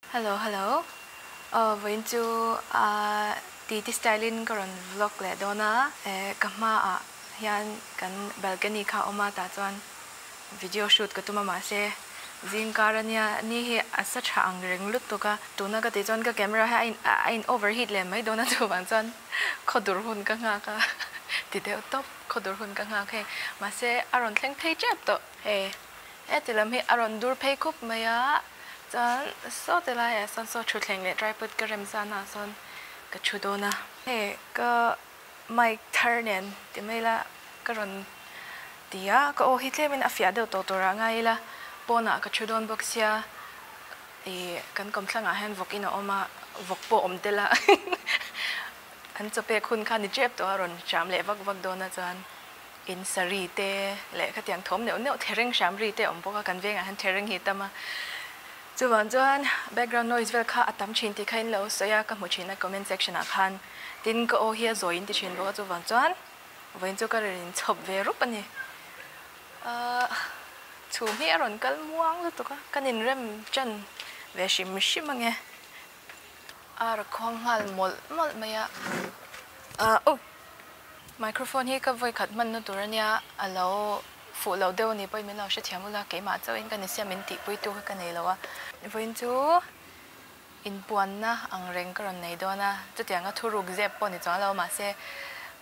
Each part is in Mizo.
Hello hello aw vawiin chu ah titi style in ka rawn vlog leh dawn a eh ka hma ah hian kan balcony kha a awm a tah chuan video shoot ka tum a mahse zing kar ania ni hi a sa tha ang reng lutuk a tuna ka tih chuan ka camera hi a in a in overheat leh mai dawn a chuvang chuan khawdur hun ka nghak a ti deuh tawp khawdur hun ka nghak hei mahse a rawn thleng phei tep tawh hei. Heti lam hi a rawn dur phei khup mai a, chuan saw ti laiah sawn saw thutthleng leh tripod ka rem zan ah sawn ka thu dawn a. Hei ka mic thar nen ti mai ila ka rawn ti a, ka aw hi tlemin a fiah deuh tawh turah ngai ila pawnah ka thu dawn bawk sia ih kan kawmthlangah hian vawk in a awm a, vawk pawh awm tel a an chaw pek hun kha ni tep tawh a rawn hram leh vak vak dawn a chuan. In saree te leh khatiang thawm neuh neuh thereng hram ri te a awm bawk a, kan vengah hian thereng hi tam a. Chuvang chuan background noise vel kha a tam thin tih kha in lo sawi a, ka hmu thin a comment section ah khan. Tin ka aw hi a zawi in ti thin bawk a, chuvang chuan vawiin chu ka rawn inchhawp ve rup a ni. Ahh chhum hi a rawn kal muang lutuk a, kan inrem chan ve hrim hrim ange. Ar a khuang nghal mawlh mawlh mai a, ahh oh. Microphone hi ka vawi khat hmanna tur ania, a lo fuh loh deuh a ni pawhin min lo hrethiam ula, keimah chauhin ka ni sia min tihpuitu kha ka nei lo a. Vawiin chu inpuanna ang reng ka rawn nei dawn a, chutianga thuruk zep pawh ni chuang lo mahse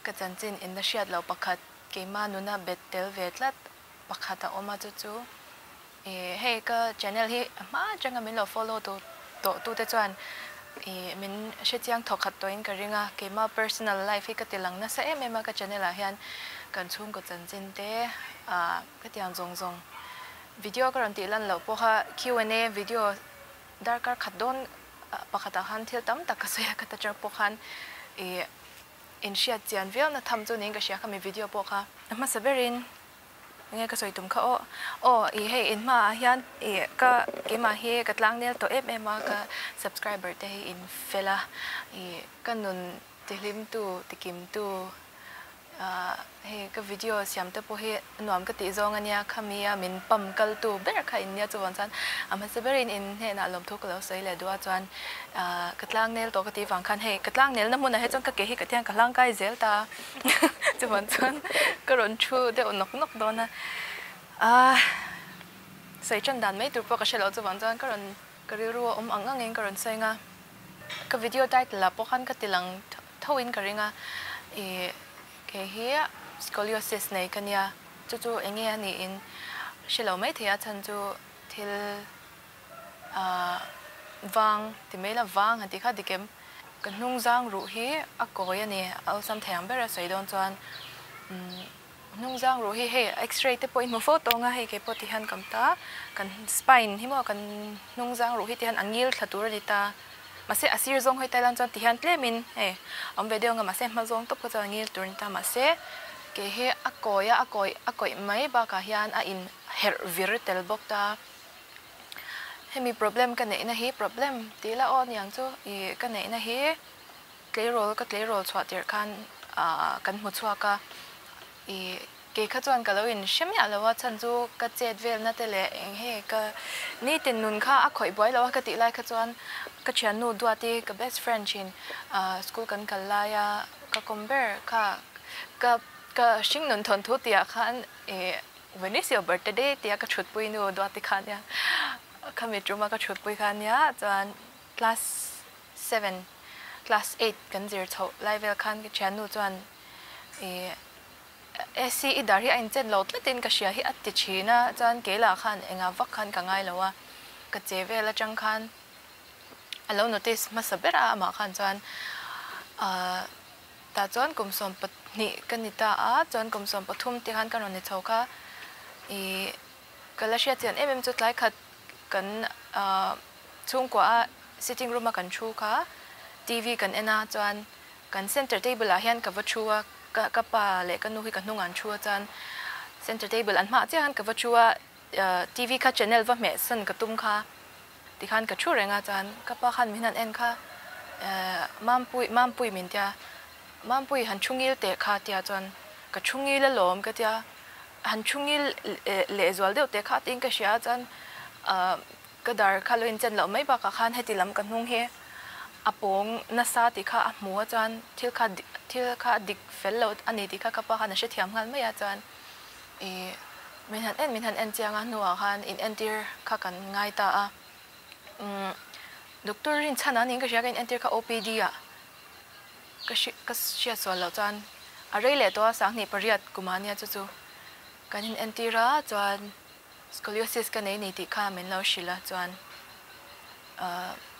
ka chanchin inna hriat loh pakhat keimah nuna bet tel ve tlat pakhat a awm a chu chu Ih hei ka channel hi hma atanga min lo follow tu tawh tu te chuan ih min hrechiang thawk khat tawhin ka ring a, keima personal life hi ka ti lang nasa em em a ka channel ah hian kan chhungkaw chanchin te ah ka tiang zawng zawng video ka rawn tih lan loh pawha Q and A video darkar khat dawn pakhat ah khan thil tam tak ka sawi a ka ta char pawh khan ih inhriat chian viau na tham chu niin ka hria khami video pawh kha a hmasa berin Enge ka sawi tum kha aw. Aw ih hei in hmaah hian ih ka keimah hi ka tlangnel tawh em em a ka subscriber te hi in fel a ih ka nun tihlimtu tikimtu ah hei ka video siam te pawh hi nuam ka tih zawng ania khami a min pump kaltu ber kha in nia chuvang chuan a hmasa berin in hnenah lawmthu ka lo sawi leh duh a chuan ah ka tlangnel tawh ka tih vang khan hei ka tlangnelna hmunah hi chuan ka ke hi ka tiang ka hlangkai zel ta a. Chuan chuan ka rawn thu deuh nawk nawk dawn a, aah sawi tan dan mai tur pawh ka hre lo chuvang chuan ka rawn ka rilru a awm ang angin ka rawn sawi ang a, ka video title ah pawh khan ka ti lang tho in ka ring a, ih kei hi scoliosis nei ka nia chu chu eng nge a nih in hre lo mai thei a chhan chu thil aah vang ti mai la vang han tih kha dik em? Ka hnung zang ruh hi a kawi a ni, a awlsam thei ang ber a sawi dawn chuan umm hnung zang ruh hi hei x-ray te pawh i hmu fo tawng a, hei kei pawh ti hian ka awm ta, kan spine hi maw kan hnung zang ruh hi ti hian a ngil thla tur a ni ta, mahse a sir zawng hawi tai lan chuan ti hian tlem in hei a awm ve deuh ang a mahse hma zawng tawp kha chuan a ngil tur a ni ta, mahse kei hi a kawi a a kawi a kawih mai bakah hian a in herh vir tel bawk ta. Hemi problem ka neihna hi problem tih la aw niang chu ih ka neihna hi tleirawl ka tleirawl chhuah tirh khan ah kan hmu chhuak a ih kei kha chuan ka lo in hre miah lo a chhan chu ka chet velna te leh eng he ka nitin nun kha a khawih buai lo a ka tih lai kha chuan ka thiannu Duati ka best friend thin ah school kan kal laia ka kawm ber kha ka ka hringnun thawnthu tih ah khan ih When is your birthday tia ka thutpui nu Duati kha nia khami tuma ka thutpui kha nia chuan class seven class eight kan zir chhoh lai vel khan ka thiannu chuan ih AC i dar hi a inchen lo tlatin ka hria hi a ti thin a chuan keilah khan engah vak khan ka ngai lo a ka che vel atang khan a lo notice hmasa ber a amah khan chuan ah Tah chuan kum 12 ka ni ta a, chuan kum 13 tih khan ka rawn ni chho kha. Ih, ka la hriat chian em em chu tlai khat kan chhungkua a sitting room a kan thu kha TV kan en a, chuan kan center table ah hian ka va thu a, ka ka pa leh ka nu hi ka hnungah an thu a, chuan center table an hmaah chiah khan ka va thu a, TV kha channel va hmeh san ka tum kha. Tikhan ka thu reng a chuan ka pa khan min han en kha Mampui Mampui min tia Mampui han thu ngil teh kha tia chuan ka thu ngil alawm ka tia han thu ngil lehzual deuh teh kha tiin ka hria a chuan. Ka dar kha lo inchen loh mai bakah khan heti lam ka hnung hi a pawng nasa tih kha a hmu a chuan thil kha thil kha a dik fel lo a ni tih kha ka pa khan a hrethiam nghal mai a chuan ih min han en min han en chiang a hnuah khan in entir kha kan ngai ta a umm doctor rinchhan a niin ka hria ka in entir kha OPD ah ka hri ka hriat sual loh chuan a rei leh tawh a sanghnih pariat kum ah nia chu chu kan in entir a chuan. Scoliosis ka nei ni tih kha min lo hrilh a, chuan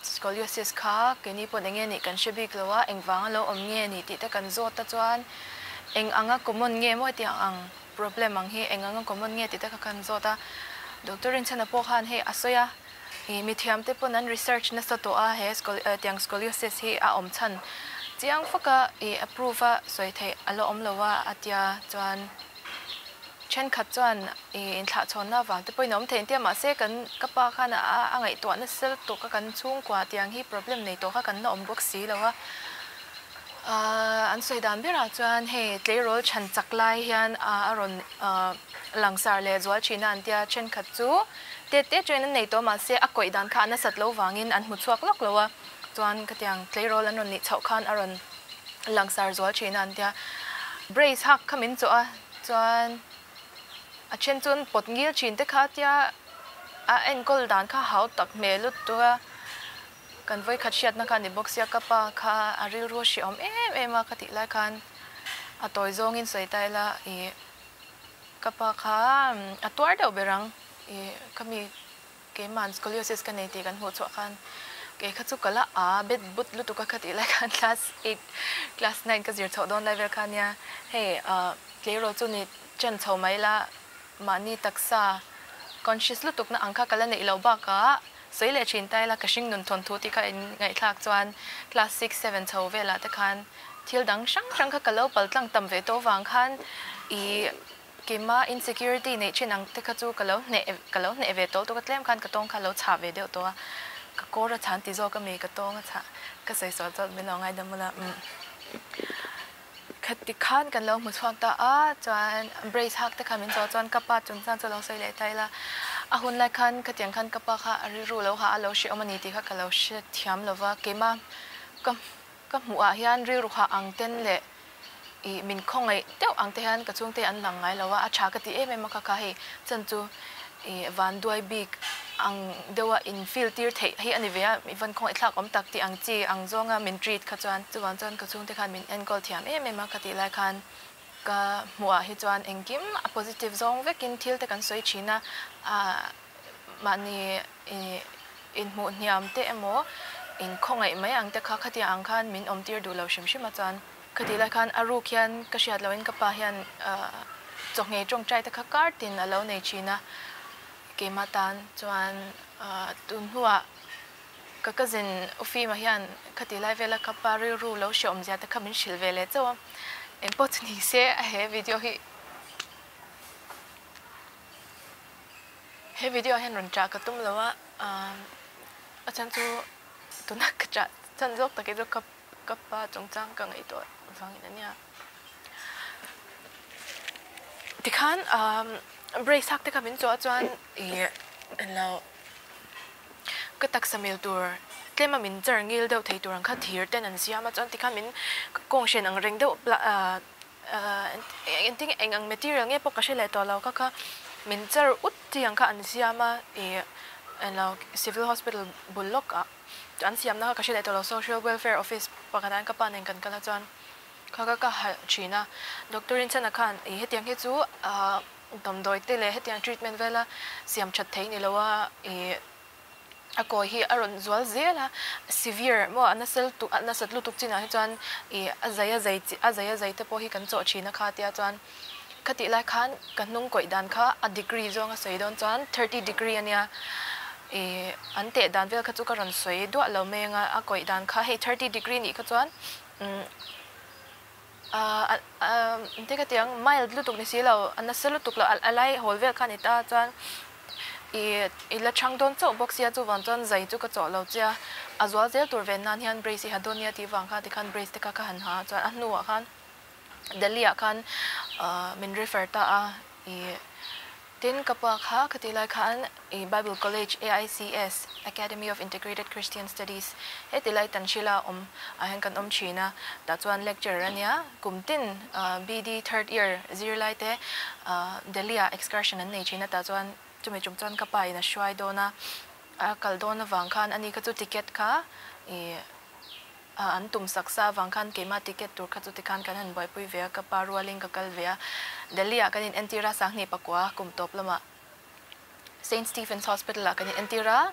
scoliosis kha keini pawh eng nge nih kan hre bik lo a, engvanga lo awm nge ni tih te kan zawt a chuan eng anga common nge maw tiang ang problem ang hi eng anga common nge tih te kha kan zawt a, doctor Rinchhana pawh khan hei a sawi a, ih mithiam te pawn an research nasa tawh a he tiang scoliosis hi a awm chhan chiang fak a ih approve a sawi theih a la awm lo a a tia chuan. Thenkhat chuan i inthlahchhawnna avang te pawhin a awm thei ang tia mahse kan ka pa khan a a ngaihtuah nasa lutuk a kan chhungkua tiang hi problem nei tawh kha kan la awm bawk si lo a. Ahh an sawi dan berah chuan hei tleirawl chhan chak lai hian a a rawn ahh langsar leh zual thin a an tia thenkhat chu tet te atangin an nei tawh mahse a kawih dan kha a nasat lo vangin an hmu chhuak lawk lo a chuan khatiang tleirawl an rawn nih chhoh khan a rawn langsar zual thin a an tia brace hak kha min chawh a chuan a then chuan pawt ngil thin te kha tia a enkawl dan kha hau tak hmel lutuk a kan vawikhat hriatna kha a ni bawk sia ka pa kha a rilru a hreawm em em a ka tih lai khan a tawi zawngin sawi ta ila ih ka pa kha a tuar deuh ber ang ih khami Keima'n scoliosis ka nei tih kan hmuh chhuah khan kei kha chu ka la a bet but lutuk a kha tih lai khan class eight class nine ka zir chhoh dawn lai vel kha nia hei ah tleirawl chu ni chen chho mai la mahni taksa conscious lutuk na ang kha ka la neih loh bakah sawi leh thin ta ila ka hring nun thawn thu tih kha in ngaihthlak chuan class six seven chho velah te khan thil dang hrang hrang kha ka lo paltlang tam ve tawh vang khan ih Keimah insecurity neih thin ang te kha chu ka lo hneh ka lo hneh ve tawh lutuk a, tlem khan ka tawng kha lo chhah ve deuh tawh a, ka kawr a chhan ti zawk ami ka tawng a chhah ka sawi sual chuan min lo ngaidam bawlh a umm khati khan kan lo hmu chhuak ta a chuan brace hak te kha min zawh chuan ka pa chungchang chu lo sawi leh ta ila a hun lai khan khatiang khan ka pa kha a rilru lo ha a lo hrehawm a ni tih kha ka lo hrethiam lova keimah ka Ka hmuh ah hian rilru hah ang ten leh ih min khawngaih deuh ang te hian ka chhungte an lang ngai lo a, a tha ka ti em em a kha kha hei chan chu ih vanduai bik ang deuh a in feel tir theih hi a ni ve a, i van khawngaih thlak awm tak tih ang chi ang zawng a min treat kha chuan chuvang chuan ka chhungte khan min enkawl thiam em em a ka tih lai khan ka hmuh ah hi chuan engkim a positive zawng vek in thil te kan sawi thin a, ah mahni ih inhmuh hniam te emaw inkhawngaih mai ang te kha khatiang ang khan min awm tir duh lo hrim hrim a chuan khati lai khan a ruk hian ka hriat lohin ka pa hian chawhngei tawngtai te kha kar tin a lo nei thin a keimah tan chuan tun hnuah ka cousin Ufima hian khati lai vela ka pa rilru lo hreawm zia te kha min hrilh ve leh chauh a engpawh chu ni se he video hi He video ah hian rawn chah ka tum lo a, a chhan chu tuna ka chah chhan zawk takin chu ka ka pa chungchang ka ngaihtuah vangin a nia. Tikhan brace hak te kha min chawh chuan ih englo ka taksa mil tur tlema min char ngil deuh thei tur ang kha thir ten an siam a chuan tikhan min kawng hren ang reng deuh Engtin eng ang material nge pawh ka hre leh tawh lo kha kha min char ut tih ang kha an siam a ih englo civil hospital bul lawk ah an siam na kha ka hre leh tawh lo social welfare office pakhat ah hian ka pa nen kan kal a chuan kha kha ka harh thin a doctor in chhan ah khan ih hetiang hi chu ah damdawi te leh hetiang treatment vel a siam that thei ni lo a ih A kawi hi a rawn zual zel a, severe maw a nasa lutuk a nasat lutuk chinah hi chuan ih a zai a zai a zai a zai te pawh hi kan chawh thin a kha tia chuan ka tih lai khan ka hnung kawih dan kha a degree zawng a sawi dawn chuan thirty degree a nia ih an teh dan vel kha chu ka rawn sawi duah lo mai anga a kawih dan kha hei thirty degree nih kha chuan umm ah engtin ka ti ang mild lutuk ni si lo a nasa lutuk lo a lai hawl vel kha a ni ta chuan ih i la chhang dawn chauh bawk sia chuvang chuan zai chu ka chawh lo che a a zual zel tur ve nan hian brace hi ha dawn nia tih vang kha tikhan brace te kha ka han ha a chuan a hnuah khan Delhi ah khan ah min refer ta a ih. Tin, ka pa kha khati lai khan i Bible College, AICS, Academy of Integrated Christian Studies, heti lai Tanhrila awm ah hian kan awm thin a, tah chuan lecturer a nia. Kum tin BD third year zirlai te Delhi ah excursion an nei thin a, tah chuan chumi tum chuan ka pa in a hruai dawn a, a kal dawn avang khan ani kha chu ticket kha i An tum sak sa avang khan keimah ticket tur kha chuti khan kan han buaipui ve a, ka pa rualin ka kal ve a. Delhi ah kan in entir a, 2009 kum tawp lamah Saint Stephen's Hospital ah kan in entir a,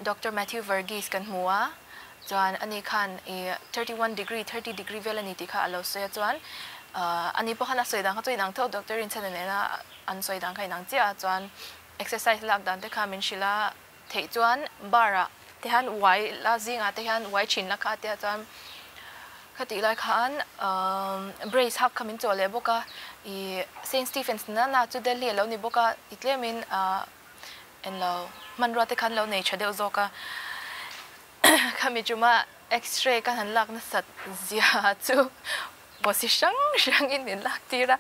Doctor Matthew Varghese kan hmu a, chuan ani khan i 31 degree, 30 degree vel a ni tih kha a lo sawi a, chuan ani pawh khan a sawi dan kha chu inang tho, Doctor Rinchhana nena an sawi dan kha inang chiah a, chuan exercise lak dan te kha min hrilh a. Theih chuan bar ah te hian uai la zingah te hian uai thin la kha tia chuan khatih lai khan brace hak kha min chawh leh bawk a, ih Saint Stephen's nana chu Delhi a lo ni bawk a, i tlemin englo hmanrua te khan lo nei tha deuh zawk a, khami chuma x-ray ka han lak nasat zia chu posi hrang hrangin min lak tir a,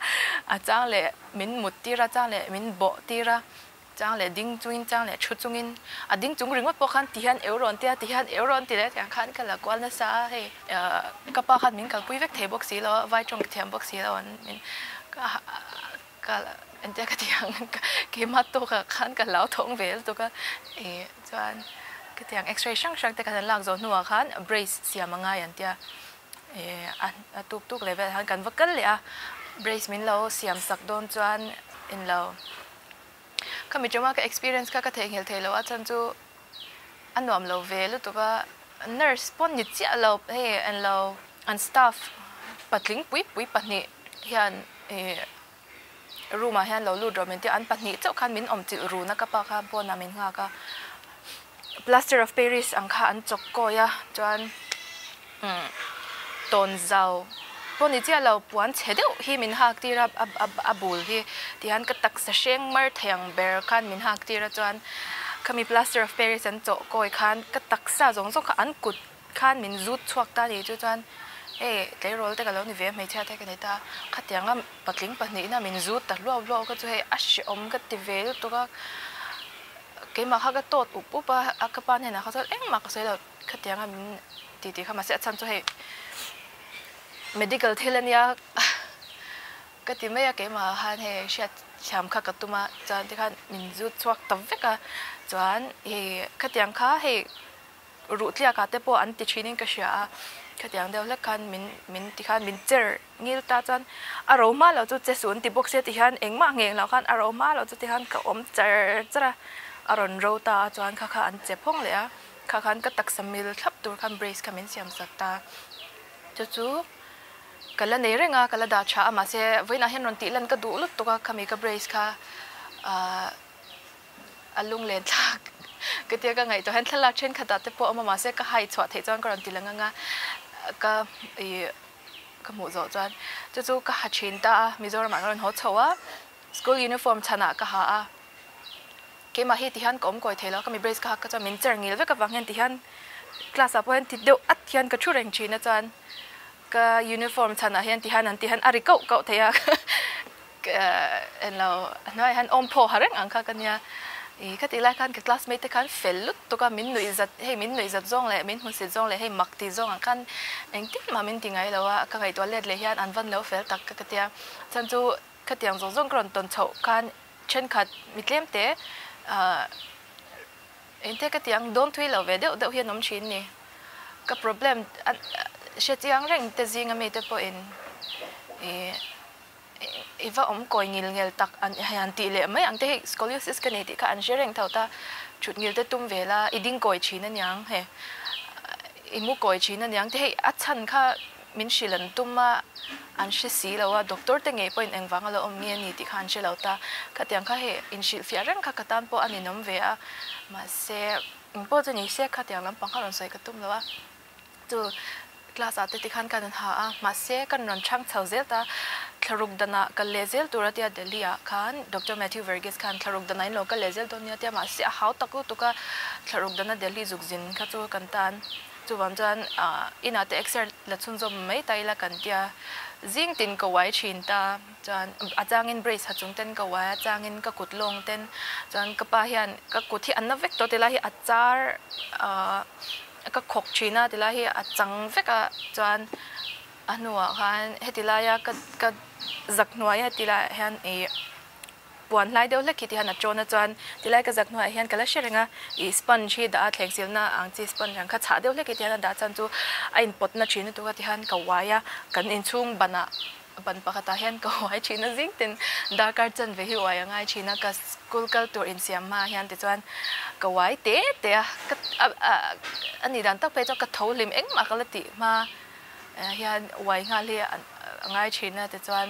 a chang leh min mut tir a, a chang leh min bawh tir a. Chang leh ding chungin chang leh thu chungin a ding chung ringawt pawh khan ti hian eu rawn tia ti hian eu rawn ti leh tiang khan ka la kual nasa a hei ka pa khan min kalpui vek thei bawk si lo a vai tawng thiam bawk si lo an min ka ka entia ka ti ang keimah tawkah khan ka hlau thawng ve lutuk a ih chuan ka tiang x-ray hrang hrang te kan han lak zawh hnuah khan brace siam a ngai an tia ih a tuk tuk leh velah khan kan va kal leh a brace min lo siam sak dawn chuan englo. Ka mitawma ka experience kha ka theihnghilh thei lo a chhan chu a nuam lo ve lutuk a, nurse pawn ni chiah lo hei an lo an staff patling pui pui pahnih hian ih room ah hian lo lut rawh min ti a, an pahnih chauh khan min awm chilh run a ka pa kha pawnah min nghak a, plaster of paris ang kha an chawk kawi a chuan umm tawn zau pawh ni chiah lo puan chhe deuh hi min hak tir a a bul hi tihian ka taksa hreng mar thei ang ber khan min hak tir a chuan khami plaster of paris an chawh kawi khan ka taksa zawng zawng kha an kut khan min zut chhuak ta a ni chu chuan hei tleirawl te ka lo ni ve a hmeichhia te ka ni ta khatianga patling pahnihna min zut ta hluau hluau kha chu hei a hrehawm ka ti ve lutuk a keimah kha ka tawt up up a ka pa hnenah kha chuan engmah ka sawi lo. Khatianga min ti tih kha mahse a chhan chu hei medical thil a nia ka ti mai a keimah khan hei hriat thiam kha ka tum a chuan tikhan min zut chhuak ta vek a chuan hei khatiang kha hei ruh tliak ah te pawh an ti thin in ka hria a khatiang deuh hlek khan min min tikhan min cher ngil ta chuan a ro hma lo chu che suh an ti bawk sia tihian engmah ngheng loh khan a ro hma lo chu tihian ka awm char char a a rawn ro ta a chuan kha kha an che phawng leh a. Kha khan ka taksa mil thlap tur khan brace kha min siam sak ta. Chu chu ka la nei reng a, ka la dah tha a mahse vawiinah hian rawn tih lan ka duh lutuk a khami ka brace kha ahh a lunglen thlak ka tia ka ngaihtuah hian thlalak thenkhatah te pawh a awm a mahse ka hai chhuah theih chuan ka rawn ti lang ang a ka ih ka hmuh zawh chuan chu chu ka ha thin ta a Mizoramah ka rawn haw chho a school uniform chhanah ka ha a. Keimah hi tihian ka awm kawi thei lo, ka mi brace ka hak kha chuan min cher ngil vek avang hian tihian class ah pawh hian ti deuh at hian ka thu reng thin a chuan ka uniform chhanah hian tihian an tihian a ri kauh kauh thei a englo a hnuaiah hian awm phaw ha reng ang kha ka nia ih ka tih lai khan ka classmate te khan fel lutuk a min nuih zat hei min nuih zat zawng leh min hmusit zawng leh hei mak tih zawng ang khan engtin mah min ti ngai lo a ka ngaihtuah let leh hian an van lo fel tak ka tia chhan chu khatiang zawng zawng ka rawn tawn chhoh khan Thenkhat mi tlem te engte ka tih ang dawn thui lo ve deuh deuh hian awm thin ni. Ka problem hre chiang reng te zinga mite pawhin ih i va awm kawi ngil ngel tak an han tih leh mai ang te hei scoliosis ka nei tih kha an hre reng tho ta. Thut ngil te tum ve la i ding kawi thin aniang he i mu kawi thin aniang te hei a chhan kha Min hrilh an tum a, an hre si lo a, doctor te ngei pawhin engvang a lo awm nge ni tih kha an hre lo ta. Khatiang kha hei inhrilhfiah reng kha ka tan pawh a ninawm ve a, mahse eng pawh chu ni se khatiang lampang kha rawn sawi ka tum lo a. Chu class ah te tikhan kan ha a, mahse kan rawn chhang chho zel ta. Thlaruk danah kal leh zel tur a tia Delhi ah khan Doctor Matthew Verghese khan thlaruk danah in lo kal leh zel dawn nia tia mahse a hau tak lutuk a thlaruk dana Delhi zuk zin kha chu kan tan chuvang chuan ah inah te exer la chhunzawm mai ta ila kan tia zing tin ka uai thin ta chuan a changin brace ha chung ten ka uai a changin ka kut lawng ten chuan ka pa hian ka kut hi a na vek tawh tilai hi a char ah ka khawk thin a tilai hi a chang vek a chuan. A hnuah khan heti laia ka ka zak hnuaia ti laiah hian ih puan hlai deuh hlek hi ti hian a tawn a chuan tilai ka zak hnuaiah hian ka la hre reng a ih sponge hi dah a thleng silna ang chi sponge ang kha chhah deuh hlek hi ti hian a dah chuan chu a inpawt na thin lutuk a ti hian ka uai a kan inchhung banah ban pakhatah hian ka uai thin a zing tin darkar chanve hi uai a ngai thin a ka school kal tur insiam hmaah hian tichuan ka uai te te a ka a nih dan tak phei chuan ka tho hlim engmah ka la tih hma. hian uai nghal hi a ngai thin a tichuan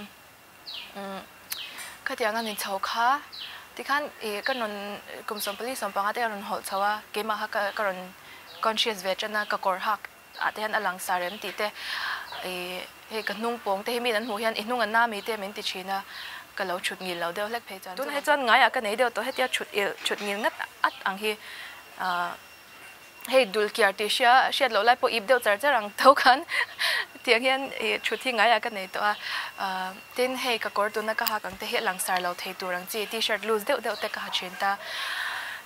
umm khatiang a ni chho kha tikhan ih ka rawn kum 14 15 te a rawn hawlh chho a keimah kha ka ka rawn conscious ve tan a ka kawr hak ah te hian a lang sar em tih te ih hei ka hnung pawng te hi mi an hmuh hian i hnung an na mi te min ti thin a ka lo thut ngil lo deuh hlek phei chuan tunah hi chuan ngaiah ka nei deuh tawh hetia thut il thut ngil ngat at ang hi ah. Hei dul kiar tih hria hriat loh lai pawh ip deuh char char ang tho khan tiang hian ih thut hi ngaiah ka nei tawh a ah tin hei ka kawr tuna ka hak ang te hi a langsar lo thei tur ang chi t-shirt loose deuh deuh te ka ha thin ta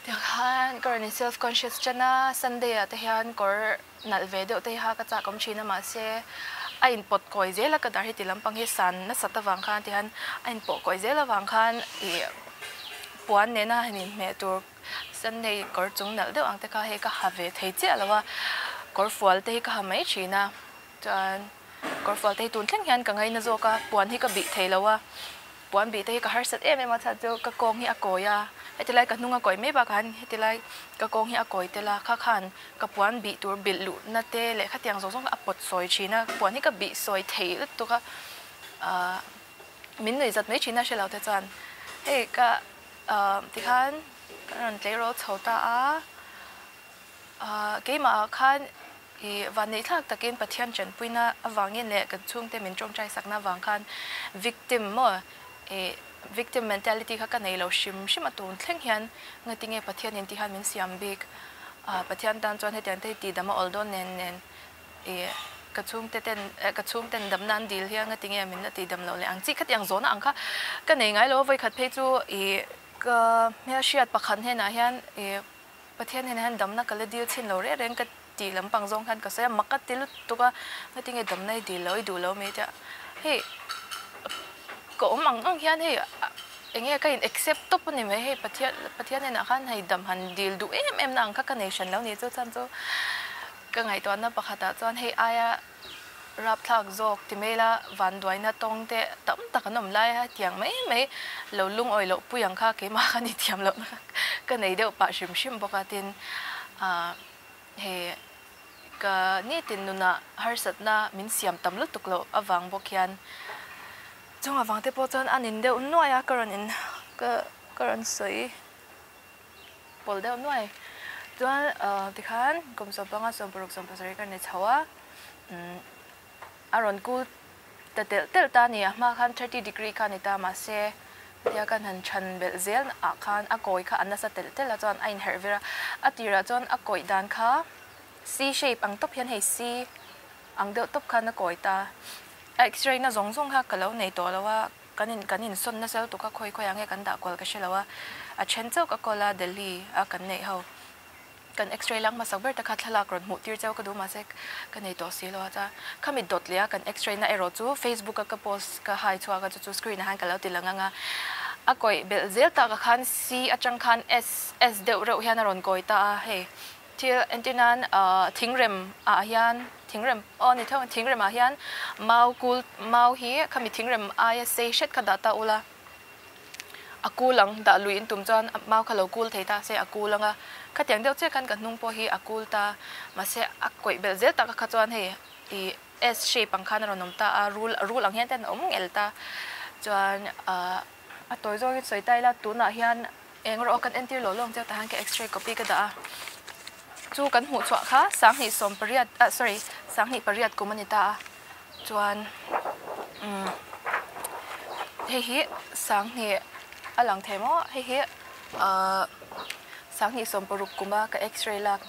tiang khan ka rawn in self conscious tan a Sunday ah te hian kawr nalh ve deuh te hi ha ka chak awm thin a mahse a in pawt kawi zel a ka dar hi ti lampang hi san nasat avang khan tihian a in pawh kawi zel avang khan ih puan nena han inhmeh tur. Sunday kawr chung nalh deuh ang te kha hei ka ha ve thei chiah lo a, kawr fual te hi ka ha mai thin a, chuan kawr fual te hi tun thleng hian ka ngaina zawk a, puan hi ka bih thei lo a, puan bih te hi ka harsat em em a chhan chu ka kawng hi a kawi a, heti lai ka hnung a kawi mai bakah hian heti lai ka kawng hi a kawi tel a, kha khan ka puan bih tur bilh luhna te leh khatiang zawng zawng kha a pawt sawi thin a, puan hi ka bih sawi thei lutuk a, ahh min nuih zat mai thin a hre lo te chuan hei ka. Tikhan kan rawn tleirawl chho ta a, keimahah khan i vanneihthlak takin Pathian tanpuina avangin leh kan chhungte min tawngtai sakna avang khan victim maw i victim mentality kha ka nei lo hrim hrim a tun thleng hian ngatinge Pathianin ti khan min siam bik a, Pathian tan chuan hetiang te hi tihdam a awl dawn nen nen. I ka chhungte ten ka chhungten damna an dil hian nga tinge min la tih dam loh leh ang chi khatiang zawhna ang kha ka nei ngai lo a vawikhat phei chu i ka hmelhriat pakhat hnenah hian i Pathian hnenah hian damna ka la dil chhin lo reng reng ka tih lampang zawng khan ka sawi a mak ka ti lutuk a nga tinge damna i dil lo i duh lo mai tia hei ka awm ang ang hian hei enge ka in accept tawp a ni mai hei Pathian Pathian hnenah khan hei dam han dil duh em em na ang kha ka nei hran lo ni chu chuan chu. Ka ngaihtuahna pakhatah chuan hei aia rapthlak zawk ti mai ila vanduaina tawng te tam tak an awm lai a tiang mai mai lo lungawi loh pui ang kha keimah khan i thiam lohna kha ka nei deuh pah hrim hrim bawk a tin ah hei ka nitin nunah harsatna min siam tam lutuk loh avang bawk hian chung avang te pawh chuan a nin deuh nuai a ka rawn in ka ka rawn sawi. Pawl deuh nuai. Chuan tikhan kum 15 16 17 ka ni chho a, a rawn cool ta telh telh ta a ni. A hma khan 30 degree kha a ni ta mahse hetia kan han chhan belh zel ah khan a kawi kha a nasa telh telh a chuan a inherh vir a. A tirah chuan a kawih dan kha C shape ang tawp hian hei C ang deuh tawp khan a kawi ta. A x-ray na zawng zawng kha ka lo nei tawh lo a. Kan in kan insawn nasa lutuk a, khawi khawiah nge kan dah kual ka hre lo a, a then chauh ka call a, Delhi a kan neih ho kan x-ray lak hmasak ber te kha thlalak rawn hmuh tir cheu ka duh mahse ka nei tawh si lo a, chuan khami dawt leh a kan x-ray na erawh chu Facebook a ka post ka hai chhuak a chu chu screen ah hian ka lo ti lang ang a, a kawih belh zel tak ah khan C atang khan S S deuh reuh hian a rawn kawi ta a hei. Thil entir nan thingrem ah hian thingrem aw ni theuh thingrem ah hian mau kul mau hi khami thingrem aia sei hret kha dah ta ula a kul ang dah lui in tum chuan mau kha lo kul thei ta se a kul ang a khatiang deuh chiah khan ka hnung pawh hi a kul ta mahse a kawih belh zel tak kha chuan hei ih S shape ang khan a rawn awm ta a rul rul ang hian ten a awm ngel ta chuan ah a tawi zawngin sawi ta ila tunah hian. Eng rawh kan entir lo lawng chiah tah hian ka x-ray copy ka dah a, chu kan hmuh chhuah kha 2018 ah sorry 2008 kum a ni ta a, chuan umm. Hei hi sanghnih a lang thei maw? Hei hi ahh sanghnih sawmparuk kuma ka x-ray lak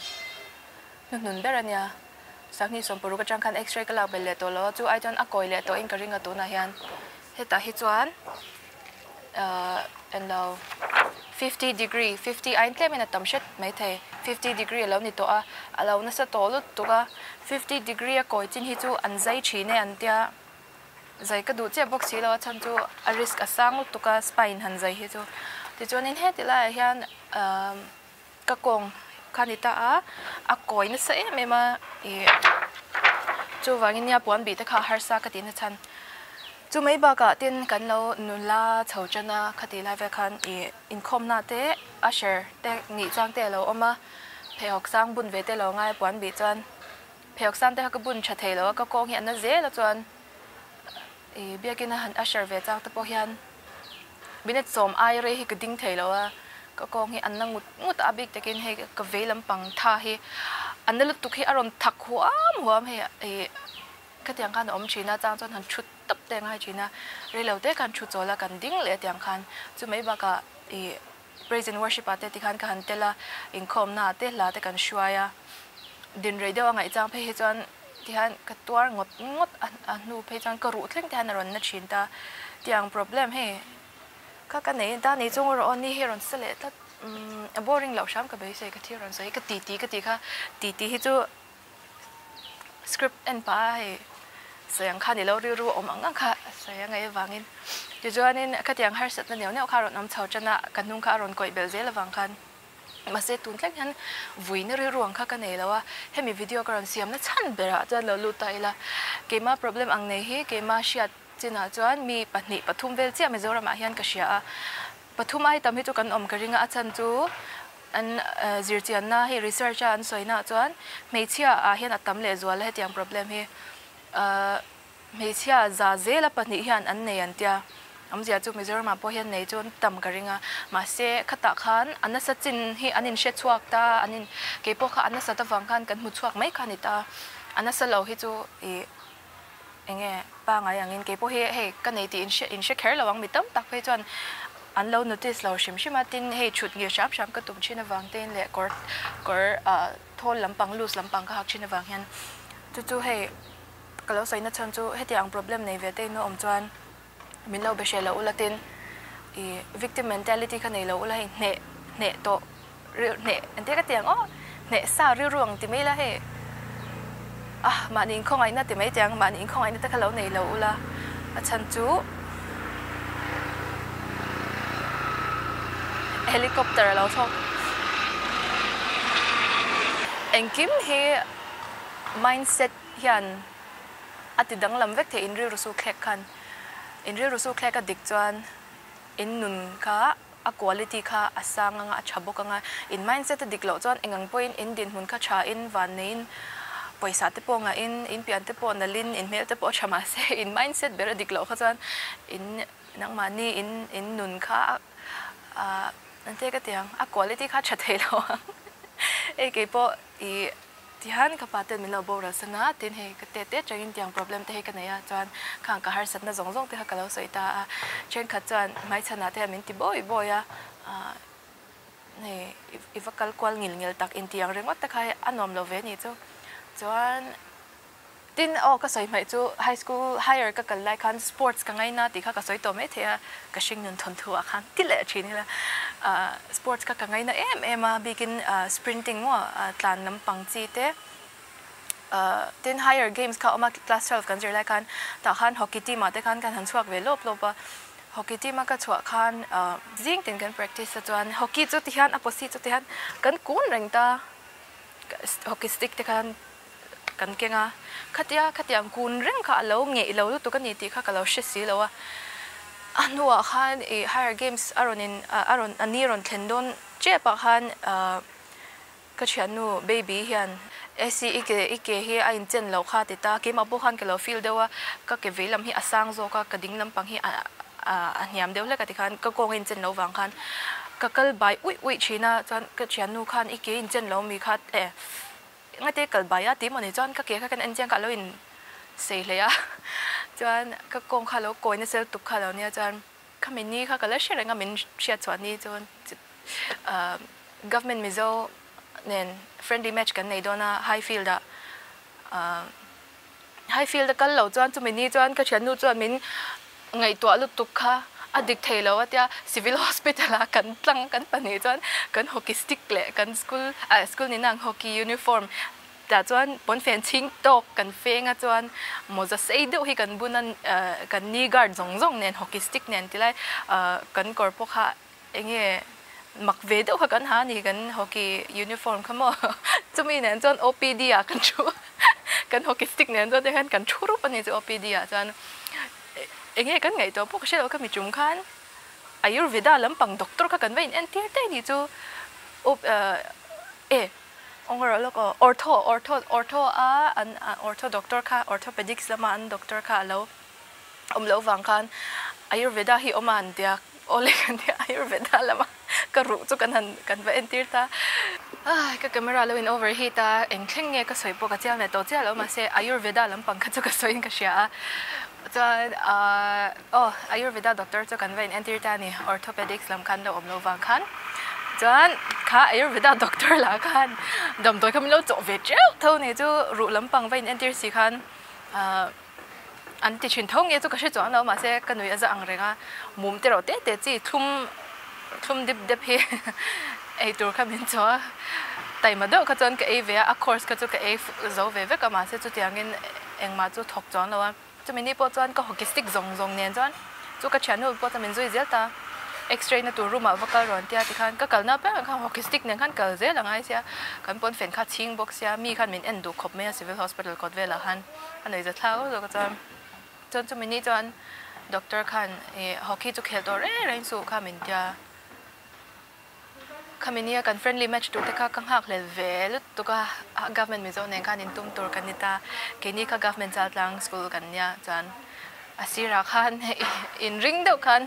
hnuhnun ber a nia. Sanghnih sawmparuk atang khan x-ray ka lak belh leh tawh lo a, chu ai chuan a kawi leh tawhin ka ring a tunah hian. Hetah hi chuan ahh englo 50 degree, 50 aiin tlemin a tam hret maithei, 50 degree a lo ni tawh a, a lo nasa tawh lutuk a, 50 degree a kawi chin hi chu an zai thin e an tia. Zai ka duh chiah bawk si lo a chhan chu a risk a sang lutuk a spine han zai hi chu. Tichuanin heti laiah hian ahh ka kawng kha ni ta a, a kawi nasa em em a ih chuvangin nia puan bih te kha a harsa ka tih na chhan. Chu mai bakah tin kan lo nula chho tan a khati lai vel khan ih inkhawmna te usher te nih chuang te a lo awm a, pheikhawk sang bun ve te a lo ngai a puan bih chuan. Pheikhawk sang te kha ka bun tha thei lo a, ka kawng hi a na zel a chuan ih biakin a han usher ve chang te pawh hian minute sawm ai rei hi ka ding thei lo a, ka kawng hi a na ngut ngut a, a bik takin hei ka vei lampang tha hi a na lutuk hi a rawn thak huam huam hei ih khatiang khan a awm thin a, chang chuan han thut tawp te a ngai thin a, reilo te khan thu chawl a kan ding leh a tiang khan chu mai bakah ih praise and worship ah te tikhan ka han tel a, inkhawmna ah te hla te kan hruai a, din rei deuh a ngaihchang phei hi chuan tihian ka tuar ngawt ngawt a a hnu phei chuan ka ruh thleng te hian a rawn na thin ta, tiang problem hei kha ka nei ta ni chung erawh aw ni hi a rawn sa leh tlat umm a boring loh hram ka beisei ka thil rawn sawi ka ti ti ka ti kha ti ti hi chu script en pah a hei sawi ang kha ni lo rilru awm ang ang kha sawi a ngaih avangin tichuanin khatiang harsatna neuh neuh kha a rawn awm chho tan a ka hnung kha a rawn kawih belh zel avang khan mahse tun thleng hian vuina rilru ang kha ka nei lo a hemi video ka rawn siam na chhan berah chuan lo lut ta ila keima problem ang nei hi keima hriat chinah chuan mi pahnih pathum vel chiah Mizoramah hian ka hria a pathum ai tam hi chu kan awm ka ring a a chhan chu An zirchianna hei research a an sawina ah chuan hmeichhia ah hian a tam leh zual a hetiang problem hi hmeichhia za zela pahnih hian an nei an tia awmzia chu Mizoram ah pawh hian nei chu an tam ka ring a mahse khatah khan a nasa chin hi an inhre chhuak ta an in keipawh kha a nasat avang khan kan hmu chhuak mai kha a ni ta a nasa lo hi chu ih enge pangai angin keipawh hi hei ka nei tih inhre inhre kher lo ang mi tam tak phei chuan an lo notice lo hrim hrim a tin hei thut ngir hram hram ka tum thin avang te in leh kawr kawr ah thawl lampang loose lampang ka hak thin avang hian chu chu hei ka lo sawi na chhan chu hetiang ang problem nei ve te in awm chuan min lo be hreh lo ula tin ih victim mentality kha nei lo ula hei hneh hneh tawh ril hneh engtia ka ti ang aw hneh sa rilru ang ti mai ila hei ah mahni inkhawngaihna ti mai tiang mahni inkhawngaihna te kha lo nei lo ula a chhan chu helicopter a lo thlawk engkim hi mindset hian a ti danglam vek thei in rilru su thlek khan in rilru su thlek a dik chuan in nun kha a quality kha a sang anga a tha bawk anga in mindset a dik loh chuan eng ang pawhin in dinhmun kha tha in van neiin pawisa te pawh ngahin in pian te pawh nalhin in hmel te pawh a tha mahse in mindset ber a dik loh kha chuan in nangmahni in in nun kha a engtia ka ti ang a quality kha a tha thei lo ang hei keipawh ih Tihian ka pa ten min lo boral san a, tin hei ka tet tet rengin tiang problem te hi ka nei a, chuan khang ka harsatna zawng zawng te kha ka lo sawi ta a, thenkhat chuan hmaichhanah te hian min ti bawi bawi a, ah hei i va kal kual ngil ngil tak inti ang ringawt te kha hei a nuam lo ve a nih chu, chuan tin aw ka sawi hmaih chu high school higher ka kal lai khan sports ka ngaina tih kha ka sawi tawh maithei a, ka hringnun thawnthu ah khan ti leh thin ila ah sports kha ka ngaina em em a bikin ah sprinting maw tlan lampang chi te ah tin higher games kha a awm a class 12 kan zir lai khan tah khan hockey team ah te khan kan han chhuak ve lawp lawp a hockey team a ka chhuah khan ah zing tin kan practice a chuan hockey chu ti hian a posi chu ti hian kan kun reng ta hockey stick te khan kan keng a, khatia khatiang kun reng kha a lo ngeih lo lutuk a ni tih kha ka lo hre si lo a, a hnuah khan ih higher games a rawn in a rawn a ni rawn thlen dawn tep ah khan ah ka thiannu baby hian AC i ke i ke hi a inchen loh kha ti ta, keimah pawh khan ka lo feel deuh a, ka ke vei lam hi a sang zawk a, ka ding lampang hi a a hniam deuh hlek a ti khan ka kawng a inchen loh vang khan ka kal bai uih uih thin a, chuan ka thiannu khan i ke inchen lo mi kha e. Engate kal bai a tih maw ni chuan ka ke kha kan en chiang kha a lo in sei hle a. Chuan ka kawng kha lo kawi nasa lutuk kha lo nia chuan khami ni kha ka la hre reng a min hriat chhuah ni chuan government Mizo nen friendly match kan nei dawn a Highfield ah Highfield a kal lo chuan chumi ni chuan ka thiannu chuan min ngaihtuah lutuk kha a dik thei lo a tia civil hospital ah kan tlang kan pahnih chuan kan hockey stick leh kan school ah school nina ang hockey uniform tah chuan pawnfen chhing tawk kan feng a chuan mawza sei deuh hi kan bun a kan knee guard zawng zawng nen hockey stick nen tilai ah kan kawr pawh kha Enge mak ve deuh kha kan ha ni kan hockey uniform kha maw chumi nen chuan OPD ah kan thu kan hockey stick nen chuan tikhan kan thu rup a ni chu OPD ah chuan enge kan ngaihtuah pawh ka hre lo kha mi tum khan Ayurveda lampang doctor kha kan va in entir daih ni chu e eng lawk aw ortho ortho ortho a an ortho doctor kha orthopedics lama an doctor kha a lo awm loh vang khan Ayurveda hi awm a an tia awle kan tia Ayurveda lama ka ruh chu kan han kan va entir ta ai ka camera lo in overheat a eng thleng nge ka sawi pawh ka chiang leh tawh chiah lo mahse Ayurveda lampang kha chu ka sawi in ka hria a chuan ahh aw Ayurveda doctor chu kan va in entir ta a ni orthopedics lam khan lo awm loh vang khan chuan kha Ayurveda doctor lah khan damdawi kha min lo chawh ve teuh tho ni chu ruh lampang va in entir si khan ahh. An ti thin tho nge chu ka hre chuang lo mahse ka nui a za ang reng a, mum te rawh te te chi thlum thlum dip dep hi ei tur kha min chaw a, taima deuh kha chuan ka ei ve a, a course kha chu ka ei zo ve vek a mahse chutiangin engmah chu thawk chuang lo a, chumi ni pawh chuan ka hockey stick zawng zawng nen chuan chu ka thiannu pawh chuan min zui zel ta. X-ray na tur room ah va kal rawn tia tikhan ka kalna apiang ah khan hockey stick nen khan kal zel a ngai sia, kan pawn fen kha chhing bawk sia, mi khan min en duh khawp mai a civil hospital kawt velah khan a nuih za thlak zawk a chuan chuan chumi ni chuan doctor khan ih hockey chu khel tawh reng reng suh kha min tia, khami nia kan friendly match tur te kha ka nghak hlel ve lutuk a, government Mizo nen khan intum tur kan ni ta, keini kha government Chaltlang school kan nia chuan. A sirah khan inring deuh khan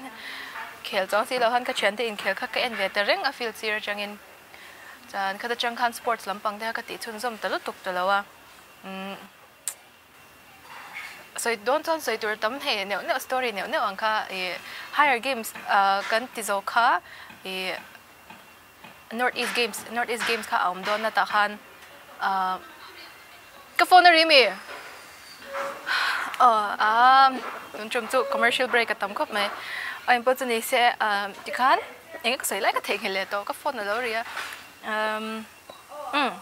khel chuang si lo khan ka thiante inkhel kha ka en ve ta reng a field sir atangin chuan khata tang khan sports lampang te kha ka tih chhunzawm ta lutuk ta lo a umm sawi dawn chuan sawi tur tam hei neuh neuh story neuh neuh ang kha ih higher games ah kan ti zo kha ih North East Games North East Games kha a awm dawn na tah khan ah ka phone a ri mi aw ah tun tum chu commercial break a tam khawp mai a engpawh chu ni se ah tikhan eng ka sawi lai ka theihnghilh leh tawh ka phone a lo ri a umm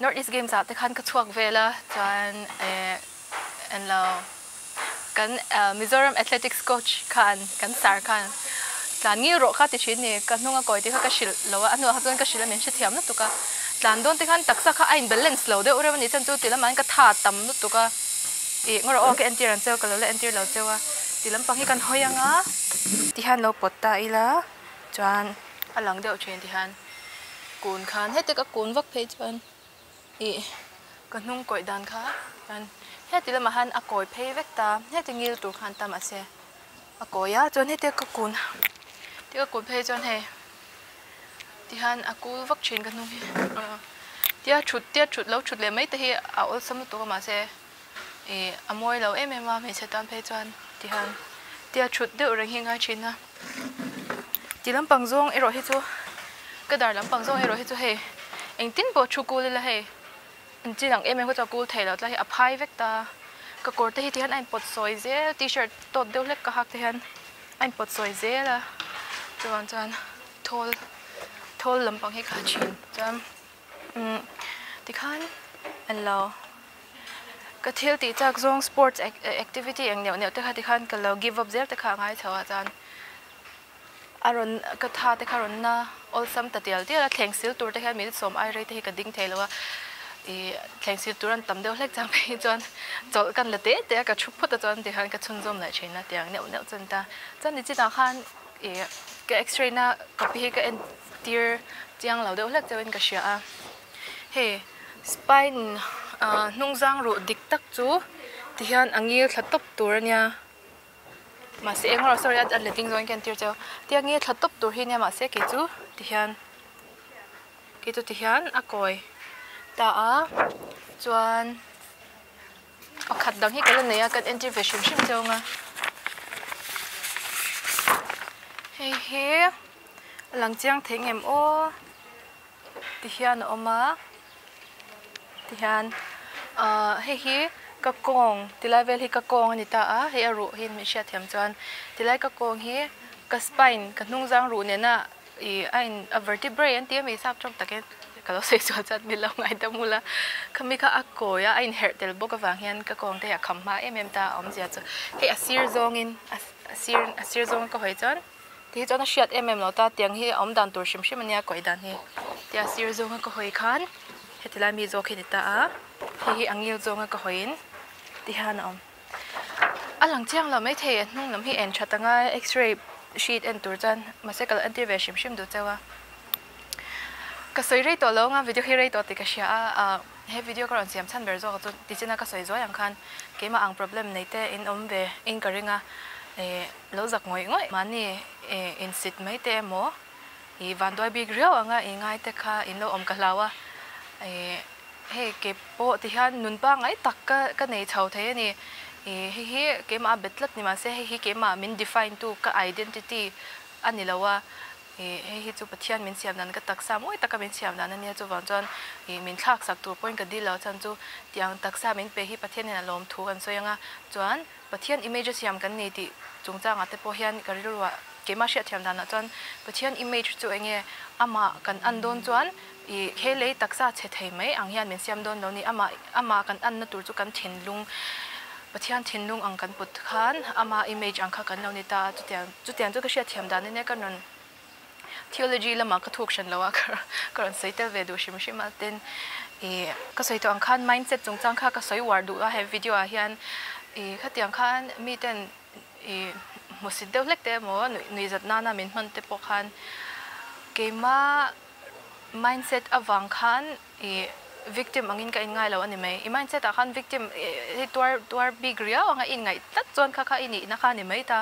North East Games ah te khan ka chhuak vel a chuan eh englo kan Mizoram Athletics coach khan kan sir khan tlan ngil rawh kha ti thin ni ka hnung a kawi te kha ka hrilh lo a a hnuah kha chuan ka hrilh a min hrethiam lutuk a tlan dawn te khan taksa kha a in balance lo deuh reuh a ni chuan chu ti lamah hian ka tha tam lutuk a ih ngaw rawh aw ka entir ang cheu ka lo la entir lo cheu a ti lampang hi kan hawi ang a ti hian lo pawt ta ila chuan a lang deuh thin ti hian kun khan heti ka kun vak phei chuan Ih, ka hnung kawih dan kha chuan heti lamah hian a kawi phei vek ta, heti ngil tur khan ta mahse a kawi a, chuan hetia ka kun hetia ka kun phei chuan hei tihian a kul vak thin ka hnung hi tia thut tia thut lo thut leh mai te hi a awlsam lutuk a mahse ih a mawi lo em em a hmeichhe tan phei chuan tihian tia thut deuh reng hi a ngai thin a, ti lampang zawng erawh hi chu ka dar lampang zawng erawh hi chu hei engtin pawh thu kul ila hei an chin ang em em kha chu a kul thei lo tlai hi a phai vek ta ka kawr te hi tihian a inpawt sawi zel t-shirt tawt deuh hlek ka hak te hian a inpawt sawi zel a chuvang chuan thawl thawl lampang hi kha thin chuan umm tikhan an lo ka thil tih chak zawng sports activity eng neuh neuh te kha tikhan ka lo give up zel te kha a ngai chho a chuan a rawn ka tha te kha rawn na awlsam ta tial tial a thleng sil tur te hian minute sawm ai rei te hi ka ding thei lo a ih thleng sil tur an tam deuh hlek chang phei chuan chawlh kan la te te a ka thu phawt a chuan tikhan ka chhunzawm leh thin a tiang neuh neuh chuan ta chuan nichinah khan ih ka x-ray na copy hi ka en tir chiang lo deuh hlek chauhin ka hria a hei spine ah hnung zang ruh dik tak chu tihian a ngil thla tawp tur a nia. Mahse eng erawh sorry a letting zawngin ka entir cheu tia nge thla tawp tur hi nia mahse kei chu tihian kei chu tihian a kawi ta a chuan. Pakhat dang hi ka la nei a, kan entir ve hrim hrim cheu ang a. Hei hi a lang chiang thei ngem aw ti hian a awm a tihian ahh hei hi ka kawng tilai vel hi ka kawng a ni ta a hei a ruh hi min hriat thiam chuan tilai ka kawng hi ka spine ka hnung zang ruh nena ih a in a vertebrae an ti a mi sap tawng takin ka lo sawi sual chuan min lo ngaidam ula khami kha a kawi a a inherh tel bawk avang hian ka kawng te hi a kham hma em em ta a awmzia chu hei a sir zawngin a sir a sir zawnga ka hawi chuan ti hi chuan a hriat em em lo ta tiang hi a awm dan tur hrim hrim ania kawi dan hi tia sir zawnga ka hawi khan heti lai mi zawk hi a ni ta a hei hi a ngil zawnga ka hawiin ti hian a awm a lang chiang lo maithei a hnung lam hi en that anga x-ray sheet en tur chuan mahse ka lo entir ve hrim hrim duh cheu a ka sawi rei tawh lo anga video hi rei tawh tih ka hria a ah he video ka rawn siam chhan ber zawk ah chuan tichina ka sawi zuai ang khan keimah ang problem nei te in awm ve in ka ring a ih lo zak ngawih ngawih mahni ih insit mai te emaw ih vanduai bik riau anga i ngai te kha in lo awm ka hlau a ih hei ke pawh ti hian nun pangngai tak ka ka nei chho thei a ni ih hei hi keimah a bet tlat ni mahse hei hi keimah min define tu ka identity a ni lo a ih hei hi chu Pathian min siam dan ka taksa mawi taka min siam dan a nia chuvang chuan ih min thlak sak tur pawhin ka dil lo chuan chu tiang taksa min pe hi Pathian hian a lawm thu kan sawi ang a chuan Pathian image a siam kan ni tih chungchangah te pawh hian ka rilruah keimah hriatthiam danah chuan Pathian image chu eng nge amah kan an dawn chuan ih he lei taksa chhe thei mai ang hian min siam dawn lo ni amah amah kan anna tur chu kan thinlung Pathian thinlung ang kan put khan ama image ang kha kan lo ni ta a chutiang chutiang chu ka hriatthiam dan ania ka rawn theology lamah ka thuk hran lo a ka rawn sawi tel ve duh hrim hrim a tin ih ka sawi tawh ang khan mindset chungchang kha ka sawi uar duh a he video ah hian ih khatiang khan miten ih hmusit deuh hlek te emaw nuih zat nana min hman te pawh khan keima mindset avang khan ih victim angin ka inngai lo a ni mai. I mindset ah khan victim hi tuar tuar bik riau anga i inngaih tlat chuan kha kha i nihna kha a ni mai ta.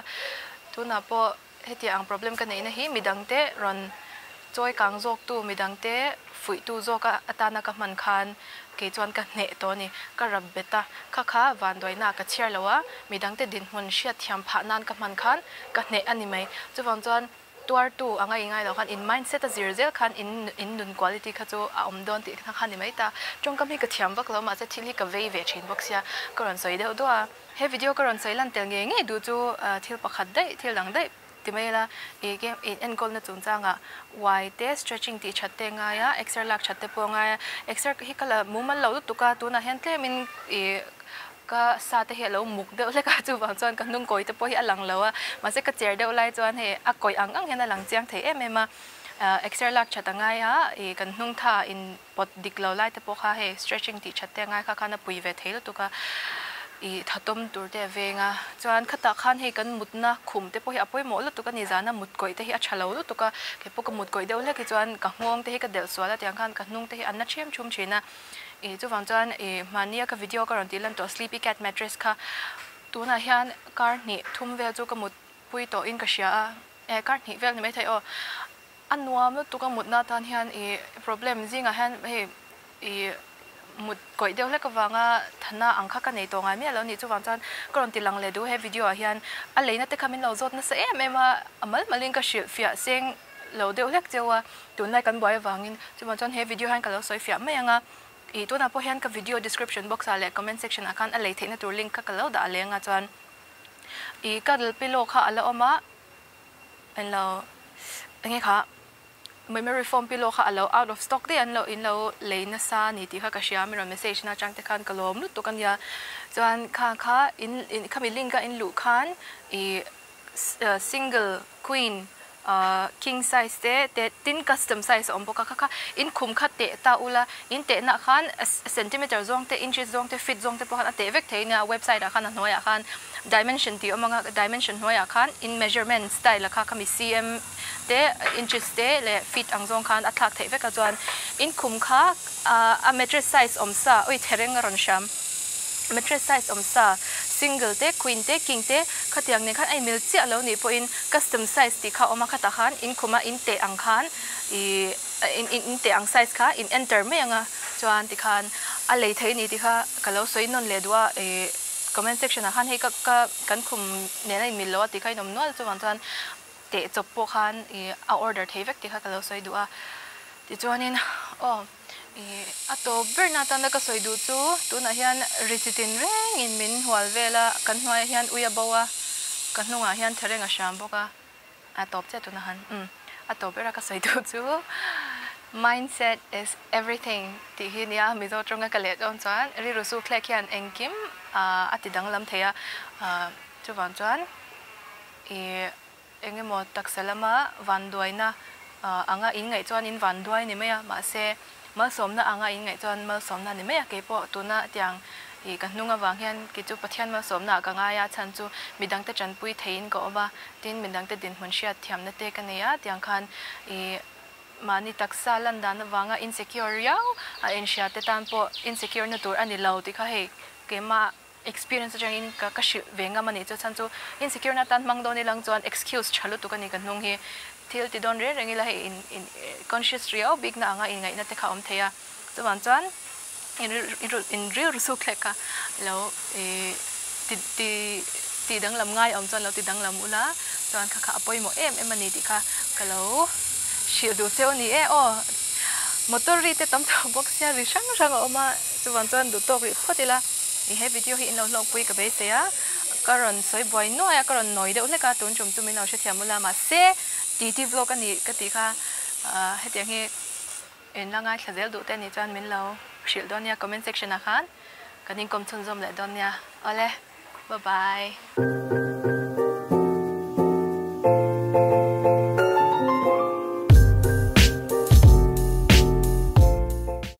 Tunah pawh hetiang ang problem ka neihna hi midangte rawn chawi kang zawktu, midangte fuihtu zawk atana ka hman khan kei chuan ka hneh tawh a ni. Ka rap bet a, kha kha vanduaina ka chhiar lo a, midangte dinhmun hriatthiam phah nan ka hman khan ka hneh a ni mai. Chuvang chuan tuartu anga i ngai loh khan in mindset a zir zel khan in in nun quality kha chu a awm dawn tih kha ni mai ta. Tawngkam hi ka thiam vak lo mahse thil hi ka vei ve thin bawk sia ka rawn sawi deuh duah a. He video ka rawn sawi lan tel ngei ngei duh chu thil pakhat daih thil dang daih ti mai ila i game in enkawlna chungchangah uai te stretching tih that te ngai a exer lak that te pawh a ngai a exer hi ka la mumal lo lutuk a tunah hian tlemin ih Ka sa te hi a lo muk deuh hlek a, chuvang chuan ka hnung kawi te pawh hi a lang lo a, mahse ka cher deuh lai chuan hei a kawi ang ang hian a lang chiang thei em em a, exer lak that a ngai a, ih kan hnung tha in pawt dik lo lai te pawh kha hei stretching tih that te a ngai kha khan a pui ve thei lutuk a, ih tha tawm tur te a veng a, chuan khatah khan hei kan mutna khum te pawh hi a pawimawh lutuk a ni, zana mut kawih te hi a tha lo lutuk a, kei pawh ka mut kawih deuh hlek hi chuan ka nghawng te hi ka delh sual a tiang khan ka hnung te hi an na ṭhiam ṭhum ṭhin a. Ih chuvang chuan ih mahnia ka video ka rawn tih lan tawh sleepy cat mattress kha tunah hian kar hnih thum vel chu ka mut pui tawh in ka hria a eh kar hnih vel ni maithei aw a nuam lutuk a mutna atan hian ih problem zingah hian hei ih mut kawih deuh hlek avanga thana ang kha ka nei tawh ngai miah lo a ni chuvang chuan ka rawn ti lang leh duh he video ah hian a leina te kha min lo zawt nasa em em a a mal malin ka hrilh fiah seng lo deuh hlek cheu a, tunlai kan buai avangin chuvang chuan he video hian ka lo sawi fiah mai ang a, ih tunah pawh hian ka video description box ah leh comment section ah khan a lei theihna tur link kha ka lo dah leng a chuan ih cuddle pillow kha a la awm a englo enge kha memory foam pillow kha a lo out of stock daih an lo in lo lei nasa a ni tih kha ka hria a mi rawn message na atang te khan ka lawm lutuk a nia chuan kha kha in khami link a in luh khan ih single queen king size te te tin custom size a awm bawk a kha kha in khum kha teh ta ula in tehna ah khan centimeter zawng te inches zawng te feet zawng te pawh khan a teh vek thei nia website ah khan a hnuaiah khan dimension tih a awm ang a dimension hnuaiah khan in measurement style a kha khami cm te inches te leh feet ang zawng khan a thlak theih vek a chuan in khum kha a mattress size awm sa ui thereng a rawn hram mattress size awm sa single te queen te king te khatiang nen khan a inmil chiah lo nih pawhin custom size tih kha a awm a khatah khan in khuma in teh ang khan ih in in teh ang size kha in enter mai ang a. Chuan tikhan a lei thei ni tikha ka lo sawi nawn leh duh a ih comment section ah khan hei ka ka kan khum nena inmil lo a tih kha in awm nual chuvang chuan teh chawp pawh khan ih a order thei vek tih kha ka lo sawi duh a. Tichuanin aw ih a tawp ber na atana ka sawi duh chu tunah hian ri chi tin rengin min hual vel a, kan hnuaiah hian ui a bo a, ka hnungah hian thereng a hram bawk a. A tawp chiah tuna han umm a tawp ber a ka sawi duh chu mindset is everything tih hi nia Mizo tawnga ka leh dawn chuan rilru su thlek hian engkim a ti danglam thei a chuvang chuan ih eng emaw taksa lama vanduaina anga in ngaih chuan in vanduai ni mai a mahse Malsawmna anga in ngaih chuan malsawmna ni mai a, keipawh tuna tiang ih ka hnung avang hian kei chu Pathian malsawmna ah ka ngai a, chhan chu midangte tanpui theiin ka awm a, tin midangte dinhmun hriat thiamna te ka nei a, tiang khan ih mahni taksa lan dan avanga insecure riau a inhria te tan pawh insecure na tur a ni lo tih kha hei keimah experience atangin ka ka hrilh ve ngam a nih chu chhan chu insecure na atan hmang dawn ilang chuan excuse tha lutuk a ni ka hnung hi thil ti dawn reng reng ila hei in in conscious riau bik na anga inngaihna te kha a awm thei a chuvang chuan in in rilru suk thlek kha lo ih ti ti tih danglam ngai awm chuan lo ti danglam ula chuan kha kha a pawimawh em em a ni tih kha ka lo hrilh duh cheu a ni e aw motor ri te tam tawh bawk sia ri hrang hrang a awm a chuvang chuan duh tawk rih phawt ila. I he video hi in lo hlawkpui ka beisei a, ka rawn sawi buai nuai a, ka rawn nawi deuh hlek a, tun tum chu min lo hrethiam ula mahse titi vlog a nih ka tih kha hetiang hi in la ngaithla zel duh te anih chuan min lo hrilh dawn nia comment section ah khan kan inkawm chhunzawm leh dawn nia awle bye bye.